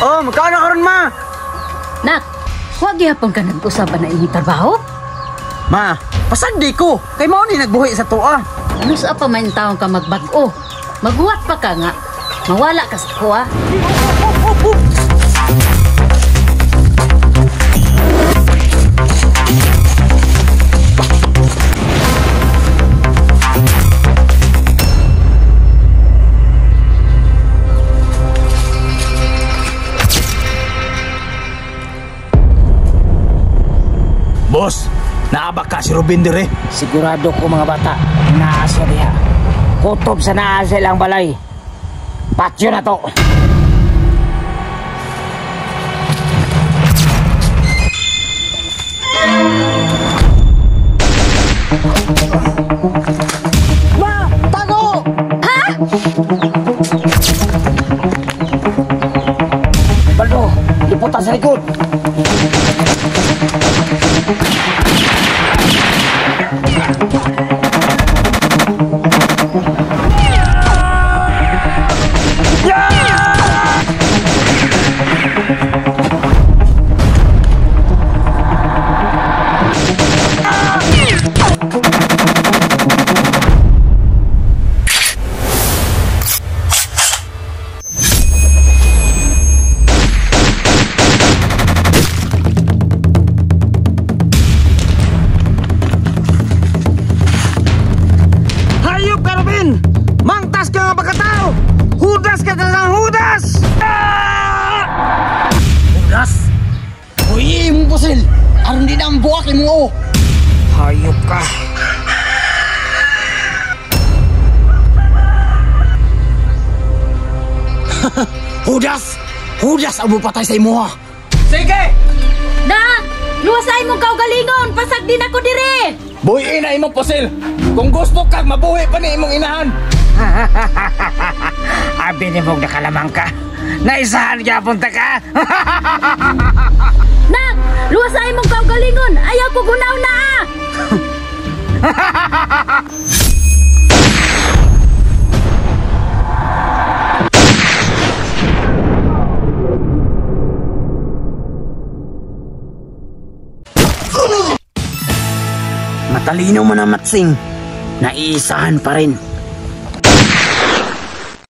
Oh, magkano karon ma? Nak, wa gihapon ka nag-usaban na inyong trabaho? Ma, pasagdi ko. Kay mao ni nagbuhi sa tuwa. Ano sa pa man taong ka magbag-o? Maghuwat pa ka nga. Mawala ka sa kuha. Boss, naaba ka si Ruben dire. Sigurado ko mga bata, naa siya diha. Kutob sa naa sa ilang balay. Patyo na to. Ma, tago! Ha? Baldo, liputan sa likod. Hayop ka, Ruben! Mangtas ka nga pagkatao! Hudas ka ka hudas! Ah! Hudas? Uy, imong pusil! Aron di na ang buwak imong o! Hayop ka! Hudas! Hudas ang mupatay sa imuha! Sige! Na! Luwasay mong kaugalingon! Pasagdi na ko dire! Buhiin na imong pusil! Kung gusto kag mabuhi pa ni imong inahan! Abi ni mong nakalamang ka! Naisahan gyapon ta ka! Nak! Luwasay mong kaugalingon! Ayaw ko gunaw na ah! Matalino man ang matsing, naiisahan pa rin.